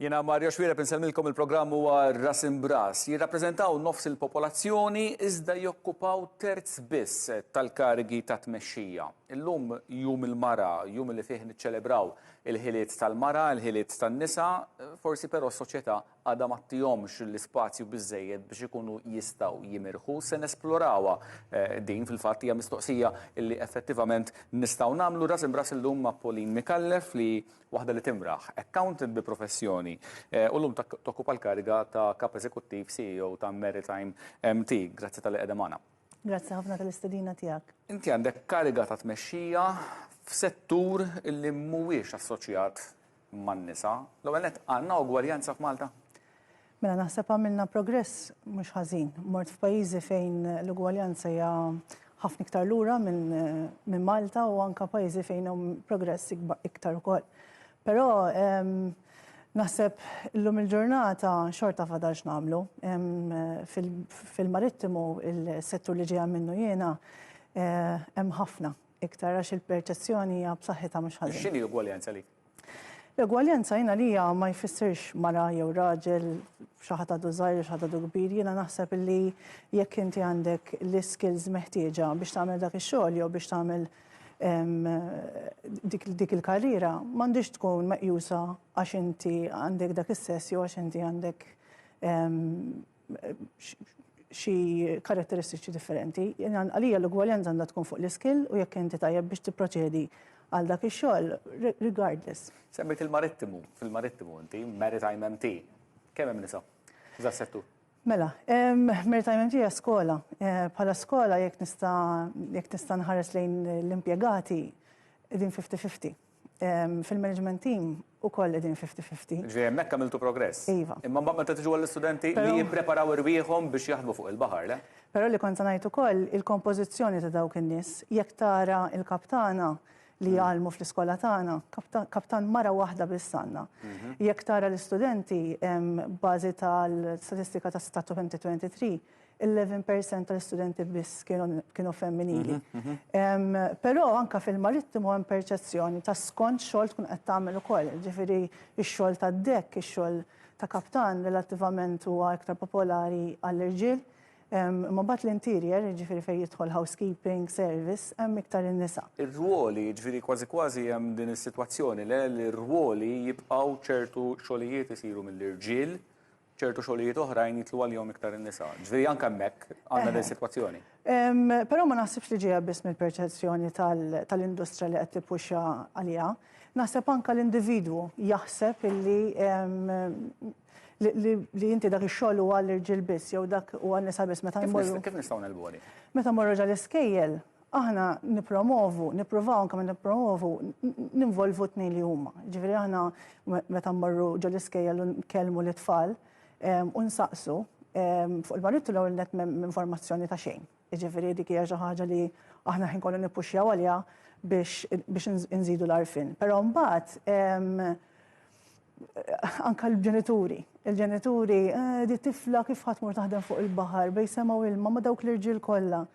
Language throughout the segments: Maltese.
Jiena Mario Xuereb insellmilkom il-programm huwa Ras Imbras. Jirrappreżentaw nofs il-popolazzjoni iżda jokkupaw terz biss tal-karigi ta' tmexxija. Illum jum il-mara, jum li fih niċċelebraw il-ħiliet tal-mara, il-ħiliet tan-nisa, forsi però s-soċjetà għadha ma ttihomx l-ispazju biżżejjed biex ikunu jistgħu jimirħu. Se nesplorawha din fil-fatt hija mistoqsija li effettivament nistgħu nagħmlu ras imbras illum ma' Pauline Micallef li waħda li timraħ, accountant bi professjoni u llum tokkupa l-kariga ta' Kap Eżekuttiv CEO ta' Maritime MT. Grazzi talli qiegħda magħna. Grazzi ħafna tal-istedina tiegħek. Inti għandek kariga ta' tmexxija f'settur li mhuwiex assoċjat man-nisa. L-ewwel nett, għandna ugwaljanza f'Malta? Mela naħseb għamilna progress mhux ħażin. Mort f'pajjiżi fejn l-ugwaljanza hija ħafna iktar lura minn Malta u anka pajjiżi fejn hemm progress iktar ukoll. Però naħseb illum il-ġurnata xorta fadal x'nagħmlu. Fil-marittimu, il-settur li ġejja minnu jiena, eh, hemm ħafna iktar għax il-perċezzjoni hija b'saħħitha mhux ħażin. X'inhi l-ugwaljanza għalik? L-ugwaljanza jiena għalija ma jfissirx mara jew raġel, xi ħadd għadu żgħir jew xi ħadd għadu kbir, jiena naħseb li jekk inti għandek l-iskills meħtieġa biex tagħmel dak ix-xogħol jew biex tagħmel dik, dik il-karriera, m'għandhiex tkun meqjusa għax inti għandek dak is-sess jew għax inti għandek xi karatteristiċi differenti. Għalija l-ugwaljanza għandha tkun fuq l-iskill u jekk inti tajjeb biex tipproċedi għal dak ix-xogħol regardless. Semmejt il-marittimu, fil-marittimu inti, Maritime MT. Kemm hemm nisa f'dan settur? Mela, Maritime MT hija skola. Eh, bħala skola jekk nista' jekk nista' nħares lejn l-impjegati qegħdin 50-50. Fil-management team ukoll qegħdin 50-50. Ġifieri hemmhekk għamiltu progress. Iva. Imma mbagħad meta tiġu għall-istudenti li jippreparaw irwieħhom biex jaħdmu fuq il-baħar, le? Però li kont se ngħid ukoll il-kompożizzjoni ta' dawk in-nies. Jekk tara l-kaptana li mm. jgħallmu fl-iskola tagħna, kaptan mara waħda biss għandna. Mhm. Jekk tara l-istudenti bażi tal-statistika ta' Statu 2023, 11% tal-istudenti biss kienu femminili. Mhm, mhm. Però anka fil-marittimu hemm perċezzjoni ta' skont xogħol tkun qed tagħmel ukoll. Ġifieri x-xogħol tad-dekk, ix-xogħol ta' kaptan relattivament huwa iktar popolari għall-irġiel. Ma bat l-interior, ġifieri fejn jidħol housekeeping, service, hemm iktar in-nisa. Ir-rwoli, ġifieri kważi kważi hemm din is-sitwazzjoni le li r-rwoli jibqgħu ċertu xogħlijiet isiru mill-irġiel ċertu xogħlijiet oħrajn jidħlu għalihom iktar in-nisa. Ġifieri anke hemmhekk għandna din is-sitwazzjoni. Però ma naħsibx li ġejja biss mill-perċezzjoni tal-industrija li qed tippuxxa għaliha. Naħseb anke l-individwu jaħseb illi li inti dak ix-xogħol huwa għall-irġiel biss jew dak huwa għan-nisa biss meta jmorru. Kif nistgħu negħlbuha din? Meta mmorru ġol-iskejjel, aħna nippromovu, nippruvaw anke meta nippromovu, ninvolvu t-tnejn li huma. Ġifieri aħna meta mmorru ġol-iskejjel u nkellmu lit-tfal u nsaqsu fuq il-marittu l-ewwel nett m'hemm informazzjoni ta' xejn. Jiġifieri dik hija xi ħaġa li aħna ħin kollu nippuxjaw għaliha biex biex inżidu l-għarfien. Però mbagħad anka l-ġenituri. Il-ġenituri, eh, di tifla kif ħa tmur taħdem fuq il-baħar, bejn sema u ilma ma dawk l-irġiel kollha.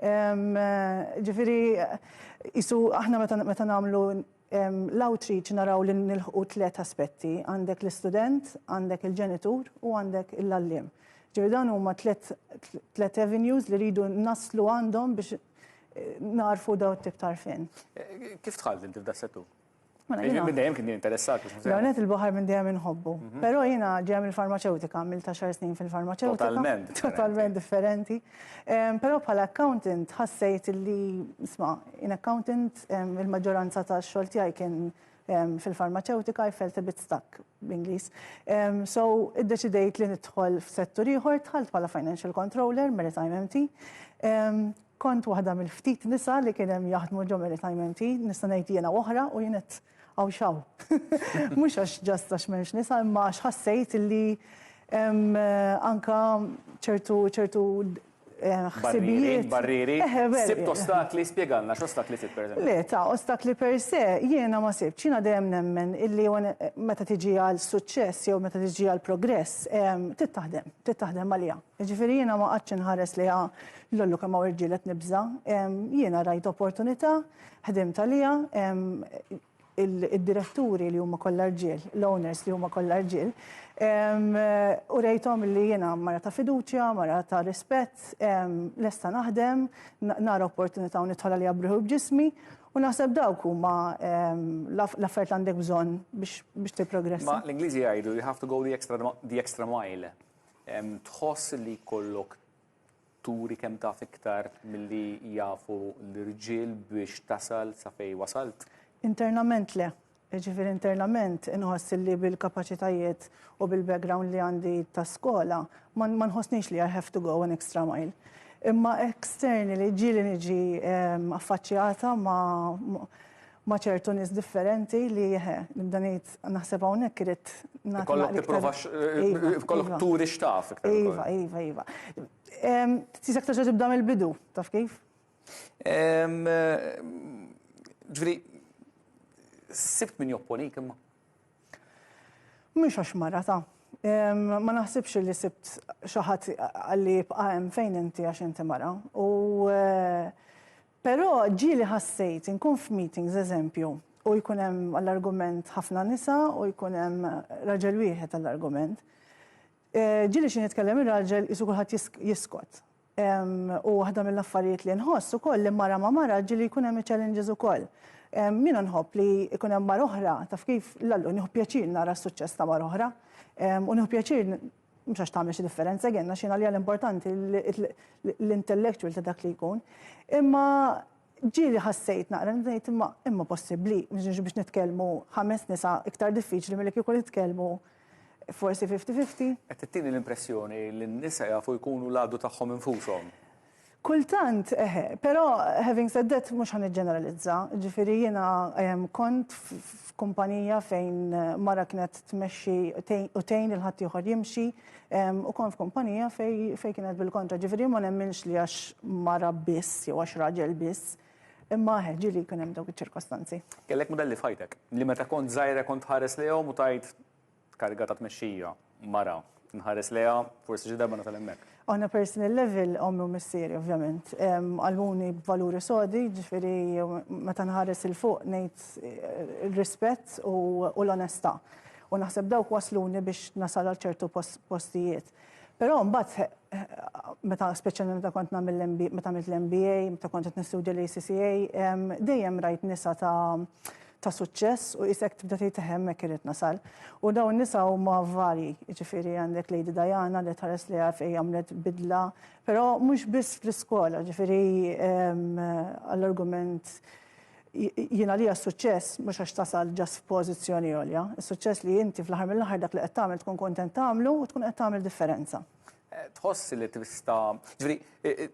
Ġifieri, jisu aħna meta nagħmlu l-outreach naraw li nilħqu tlet aspetti. Għandek l-istudent, għandek il-ġenitur u għandek l-għalliem. Ġifieri dan huma tlet avenues li rridu naslu għandhom biex eh, narfu daw tip tarfin. Eh, kif dħalt inti f'da settur? Mela jiena. Minn dejjem kien interessat biex L-għonet il-baħar minn dejjem inħobbu. Mhm. Però jiena ġejja mill-farmaceutika, għamilt għaxar snin fil-farmaceutika. Totalment. Totalment differenti. Però bħala accountant ħassejt li, isma' in accountant il-maġġoranza tax-xogħol tiegħi kien fil-farmaceutika, I felt a bit stuck bl-Ingliż. So iddeċidejt li nidħol f'settur ieħor, dħalt bħala financial controller, Maritime MT. Kont waħda mill-ftit nisa li kien hemm jaħdmu ġo Maritime MT, nista' ngħid jiena u oħra u jien għedt hawn x'hawn. Mhux għax just għax m'hemmx nisa imma għax ħassejt li hemm anka ċertu ċertu ħsibijiet. Barrieri, barrieri. Sibt ostakli, spjegalna x'ostakli sibt pereżempju. Le, ta' ostakli per se jiena ma sibtx. Jiena dejjem nemmen illi meta tiġi għal suċċess jew meta tiġi għal progress, trid taħdem, trid taħdem għaliha. Jiġifieri jiena ma qgħadtx inħares lejha l-ollu kemm hawn irġiel qed nibża'. Jiena rajt opportunità, ħdimt għaliha. id-diretturi li huma kollha rġiel, l-owners li huma kollha rġiel, u rejthom li jiena mara ta' fiduċja, mara ta' rispett, lesta naħdem, nara opportunità u nidħol għaliha b'ruħi u b'ġismi, u naħseb dawk huma l-affarijiet li għandek bżonn biex tipprogressa. Ma l-Ingliżi jgħidu you have to go the extra, the extra mile. Tħoss li jkollok turi kemm taf iktar milli jafu l-irġiel biex tasal sa fejn wasalt? Internament le. Jiġifieri internament inħoss li bil-kapaċitajiet u bil-background li għandi ta' skola ma nħossnix li I have to go an extra mile. Imma externally ġieli niġi affaċċjata ma' ma' ċertu nies differenti li eħe, nibda ngħid naħseb hawnhekk irid nagħti. Kollok tipprova kollok turi x'taf iktar. Iva, iva, iva. Tisek terġa' tibda mill-bidu, taf kif? Ġifieri, sibt min jopponik imma? Mhux għax mara ta'. Ma naħsibx li sibt xi ħadd qalli ibqa' hemm fejn inti għax inti mara. U Però ġieli ħassejt inkun f'meetings eżempju u jkun hemm għall-argument ħafna nisa u jkun hemm raġel wieħed għall-argument. Ġieli xi nitkellem ir-raġel qisu kulħadd jiskot. U waħda mill-affarijiet li nħoss ukoll li mara ma' mara ġieli jkun hemm challenges ukoll. Jiena nħobb li jkun hemm mara oħra, taf kif, l-allu nieħu pjaċir nara s-suċċess ta' mara oħra u nieħu pjaċir mhux għax tagħmel xi differenza again, għax jien għalija l-importanti l-intellectual ta' dak li jkun. Imma ġieli ħassejt naqra ngħid imma imma possibbli biex nitkellmu ħames nisa iktar diffiċli milli kieku nitkellmu forsi 50-50. Qed ittini l-impressjoni li n-nisa jafu jkunu l-għadu tagħhom infushom. Kultant, eħe, però having said that mhux ħa niġġeneralizza, ġifieri jiena kont f'kumpanija fejn mara kienet tmexxi u tgħin lil ħaddieħor jimxi u kont f'kumpanija fejn kienet bil-kontra, ġifieri ma nemminx li għax mara biss jew għax raġel biss, imma eħe ġieli jkun hemm dawk iċ-ċirkostanzi. Kellek mudelli f'ħajtek li meta kont żgħira kont tħares lejhom u tgħid Kariga ta' tmexxija, mara, nħares lejha, forsi xi darba nasal hemmhekk. On a personal level, ommi u missieri ovvjament. Għallmuni b'valuri sodi, ġifieri meta nħares 'il fuq ngħid ir-rispett u l-onestà. U naħseb dawk wasluni biex nasal għal ċertu postijiet. Però mbagħad meta speċjalment meta kont nagħmel l-MBA, meta għamilt l-MBA, meta kont qed nistudja l-ACCA, dejjem rajt nisa ta' ta' suċċess u qisek tibda tgħid eħe hemmhekk irrid nasal. U dawn in-nisa huma varji, jiġifieri għandek Lady Diana li tħares lejha fejn għamlet bidla, però mhux biss fl-iskola, ġifieri għall-argument jien għalija s-suċċess mhux għax tasal ġast f'pożizzjoni għolja, is-suċċess li inti fl-aħħar mill-aħħar dak li qed tagħmel tkun kuntent tagħmlu u tkun qed tagħmel differenza. Tħoss li tista' ġifieri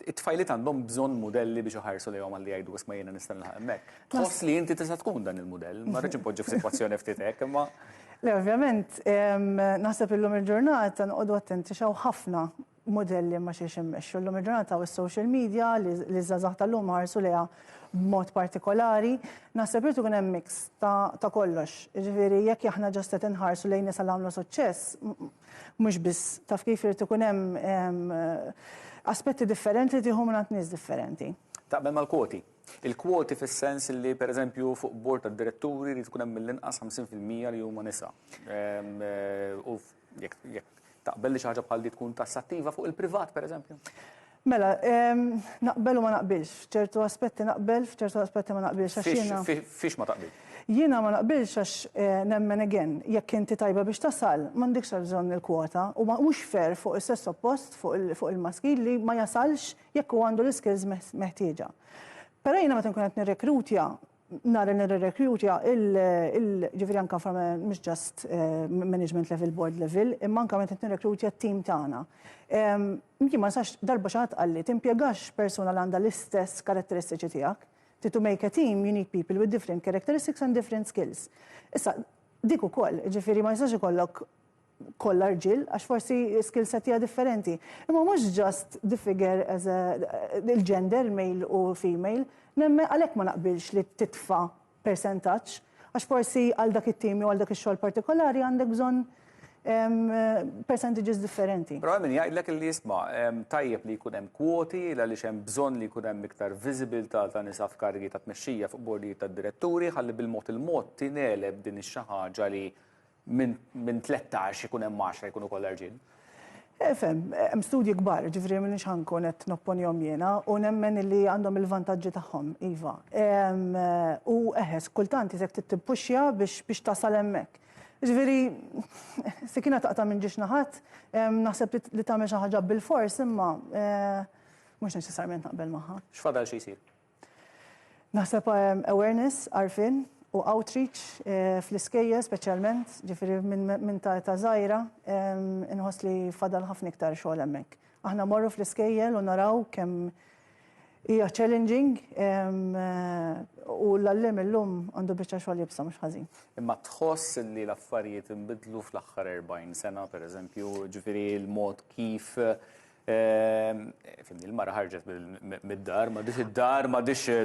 it-tfajliet għandhom bżonn mudelli biex iħarsu lejhom għalli jgħidu isma' jiena nista' nilħaq hemmhekk. Tħoss li inti tista' tkun dan il-mudell, ma rridx inpoġġi f'sitwazzjoni ftit hekk, imma. Le, ovvjament, naħseb illum il-ġurnata noqogħdu attenti x'hawn ħafna mudelli ma xiex immexxu. Illum il-ġurnata hawn is-social media li ż-żgħażagħ tal-lum ħarsu lejha b'mod partikolari. Naħseb irid ikun hemm mix ta' kollox. Jiġifieri jekk aħna ġast qed inħarsu lejn nisa li għamlu suċċess, Mhux biss, taf kif irid ikun hemm aspetti differenti li tieħu mingħand nies differenti. Taqbel mal-kwoti? Il-kwoti fis-sens li pereżempju fuq bord tad-diretturi jrid ikun hemm mill-inqas 50% li huma nisa. U jekk taqbel li xi ħaġa bħal di tkun tassattiva fuq il-privat pereżempju? Mela, naqbel u ma naqbilx. F'ċertu aspetti naqbel, f'ċertu aspetti ma naqbilx. Għax jiena. Fiex ma taqbilx? Jiena ma naqbilx għax nemmen again, jekk inti tajba biex tasal, m'għandikx bżonn il-kwota. U mhux fair fuq is-sess oppost, fuq il-maskil li ma jasalx jekk hu għandu l-iskills meħtieġa. Però jiena meta nkun qed nirrekrutja, nara li nirrekrutja il, ġifieri anke from a mhux just management level, board level, imma anke meta nirrekrutja t-tim tagħna. Jien ma nistax darba xi ħadd qalli timpjegax persuna li għandha l-istess karatteristiċi tiegħek. To make a team you need people with different characteristics and different skills. Issa, dik ukoll, ġifieri ma jistax ikollok kollha rġiel għax forsi skill set hija differenti. Imma mhux just the figure as a il-gender male u female, nemmen għalhekk ma naqbilx li titfa' persentaġġ għax forsi għal dak it-tim jew għal dak ix-xogħol partikolari għandek bżonn percentages differenti. Però hemm min jgħidlek li jisma' tajjeb li jkun hemm kwoti għaliex hemm bżonn li jkun hemm iktar viżibilità ta' nisa f'karigi ta' tmexxija fuq bordijiet tad-diretturi ħalli bil-mod il-mod tingħeleb din ix-xi ħaġa li minn 13 ikun hemm 10 jkunu kollha rġiel. Ifhem, hemm studji kbar, ġifieri m'iniex ħa nkun qed nopponihom jiena u nemmen li għandhom il-vantaġġi tagħhom, iva. U eħe, kultant isek trid tippuxja biex tasal hemmhekk. Ġifieri, sikina taqta' minn ġiex naħat, naħseb li tagħmel xi ħaġa bilfors imma mhux neċessarjament naqbel magħha. X'fadal xi jsir? Naħseb awareness, għarfien u outreach fl-iskejjel speċjalment, ġifieri minn ta' età żgħira, inħoss li fadal ħafna iktar xogħol hemmhekk. Aħna mmorru fl-iskejjel u naraw kemm hija challenging u l-għalliem illum għandu biċċa xogħol iebsa mhux ħażin. Imma tħoss li l-affarijiet inbidlu fl-aħħar 40 sena, pereżempju, ġifieri l-mod kif Fimni, il-mara ħarġet mid-dar, ma id-dar, ma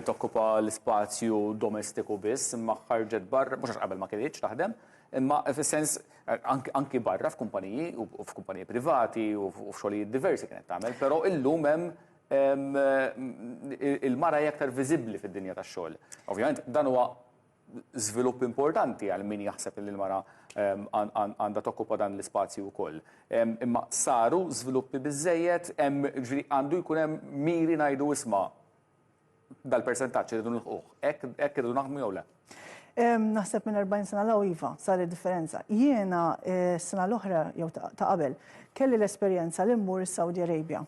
tokkupa l-ispazju domestiku biss, imma ħarġet barra, mhux għax qabel ma kinitx taħdem, imma fis-sens anki barra f'kumpaniji u f'kumpaniji privati u f'xogħlijiet diversi kienet tagħmel, però illum hemm il-mara hija aktar viżibbli fid-dinja tax-xogħol. Ovvjament dan huwa żvilupp importanti għal min jaħseb li l-mara għandha tokkupa dan l-ispazju wkoll. Imma saru żviluppi biżżejjed, ġifieri għandu jkun hemm miri ngħidu isma' dal-persentaġġ irridu nilħquh. Hekk irridu naħdmu jew le? Naħseb minn 40 sena 'l hawn iva, saret differenza. Jiena s-sena l-oħra jew ta' qabel kelli l-esperjenza li mmur is-Saudi Arabia.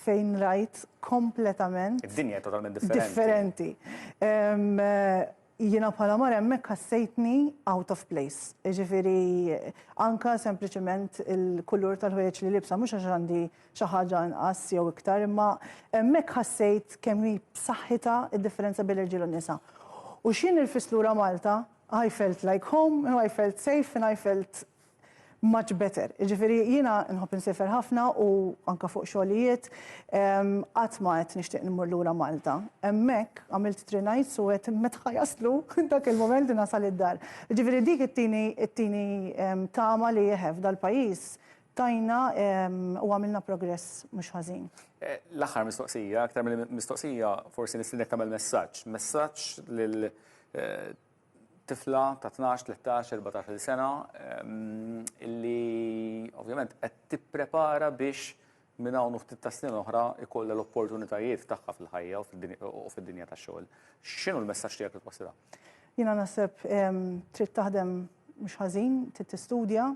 fejn rajt kompletament. Id-dinja totalment differenti. Differenti. Jiena bħala mara hemmhekk ħassejtni out of place. Jiġifieri anka sempliċement il-kulur tal-ħwejjeġ li libsa mhux għax għandi xi ħaġa inqas jew iktar, imma hemmhekk ħassejt kemm hi b'saħħitha d-differenza bejn l-irġiel u n-nisa. U x'jien irfist lura Malta, I felt like home, I felt safe and I felt much better. Jiġifieri jiena nħobb insiefer ħafna u anke fuq xogħlijiet, qatt ma għedt nixtieq immur lura Malta. Hemmhekk għamilt three nights u għedt meta ħa jaslu dak il-mument li nasal id-dar. Jiġifieri dik ittini ittini tama li eħe f'dal-pajjiż tajna u għamilna progress mhux ħażin. L-aħħar mistoqsija, aktar milli mistoqsija forsi nistiednek tagħmel messaġġ. Messaġġ lil tifla ta' 12, 13, 14 sena illi ovvjament qed tipprepara biex minn hawn u ftit ta' snin oħra ikollha l-opportunitajiet tagħha fil-ħajja u fid-dinja tax-xogħol. X'inhu l-messaġġ tiegħek li twassilha? Jiena naħseb trid taħdem mhux ħażin, trid tistudja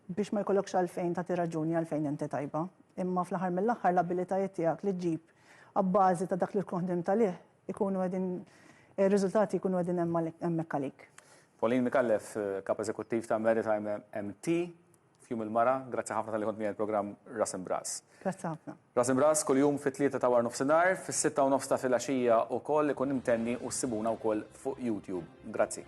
biex ma jkollokx għalfejn tagħti raġuni għalfejn inti tajba. Imma fl-aħħar mill-aħħar l-abilitajiet tiegħek li ġġib abbażi ta' dak li tkun ħdimt għalih ikunu qegħdin ir-riżultati jkunu qegħdin hemmhekk għalik. Pauline Micallef, Kap Eżekuttiv ta' Maritime MT, f'Jum il-Mara, grazzi ħafna talli kont miegħi l-programm Ras Imbras. Grazzi ħafna. Ras Imbras kuljum fit-tlieta ta' waranofsinhar, fis-6:30 ta' filgħaxija wkoll ikun imtenni u ssibuna wkoll fuq YouTube. Grazzi.